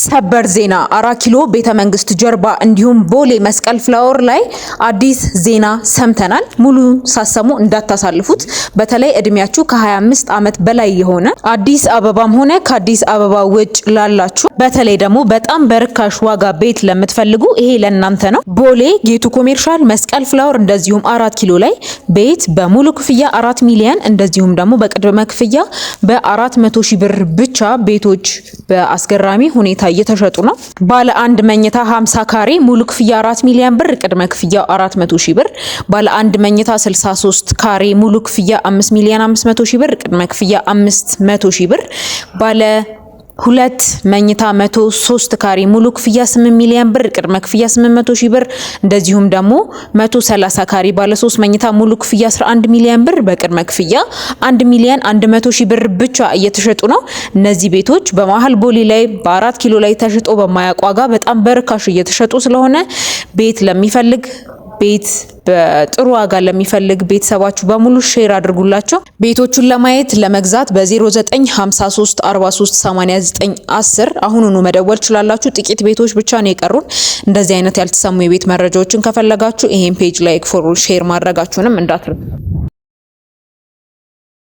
ሰበር ዜና! አራት ኪሎ ቤተ መንግስት ጀርባ እንዲሁም ቦሌ መስቀል ፍላወር ላይ አዲስ ዜና ሰምተናል። ሙሉ ሳሰሙ እንዳታሳልፉት። በተለይ እድሜያችሁ ከ25 ዓመት በላይ የሆነ፣ አዲስ አበባም ሆነ ከአዲስ አበባ ውጭ ላላችሁ፣ በተለይ ደግሞ በጣም በርካሽ ዋጋ ቤት ለምትፈልጉ ይሄ ለእናንተ ነው። ቦሌ ጌቱ ኮሜርሻል፣ መስቀል ፍላወር እንደዚሁም አራት ኪሎ ላይ ቤት በሙሉ ክፍያ 4 ሚሊየን እንደዚሁም ደግሞ በቅድመ ክፍያ በ400 ሺህ ብር ብቻ ቤቶች በአስገራሚ ሁኔታ እየተሸጡ ነው። ባለ አንድ መኝታ 50 ካሬ ሙሉ ክፍያ 4 ሚሊዮን ብር፣ ቅድመ ክፍያ 400 ሺህ ብር። ባለ አንድ መኝታ 63 ካሬ ሙሉ ክፍያ 5 ሚሊዮን 500 ሺህ ብር፣ ቅድመ ክፍያ 500 ሺህ ብር። ባለ ሁለት መኝታ 103 ካሬ ሙሉ ክፍያ 8 ሚሊዮን ብር፣ ቅድመ ክፍያ 800 ሺህ ብር። እንደዚሁም ደግሞ 130 ካሬ ባለ 3 መኝታ ሙሉ ክፍያ 11 ሚሊዮን ብር፣ በቅድመ ክፍያ 1 ሚሊዮን 100 ሺህ ብር ብቻ እየተሸጡ ነው። እነዚህ ቤቶች በመሀል ቦሌ ላይ፣ በአራት ኪሎ ላይ ተሽጦ በማያውቅ ዋጋ በጣም በርካሽ እየተሸጡ ስለሆነ ቤት ለሚፈልግ፣ ቤት በጥሩ ዋጋ ለሚፈልግ ቤተሰባችሁ በሙሉ share አድርጉላቸው። ቤቶቹን ለማየት፣ ለመግዛት በ0953 43 89 10 አሁኑኑ መደወል ትችላላችሁ። ጥቂት ቤቶች ብቻ ነው የቀሩን። እንደዚህ አይነት ያልተሰሙ የቤት መረጃዎችን ከፈለጋችሁ ይሄን page like፣ follow፣ share ማድረጋችሁንም እንዳትረሱ።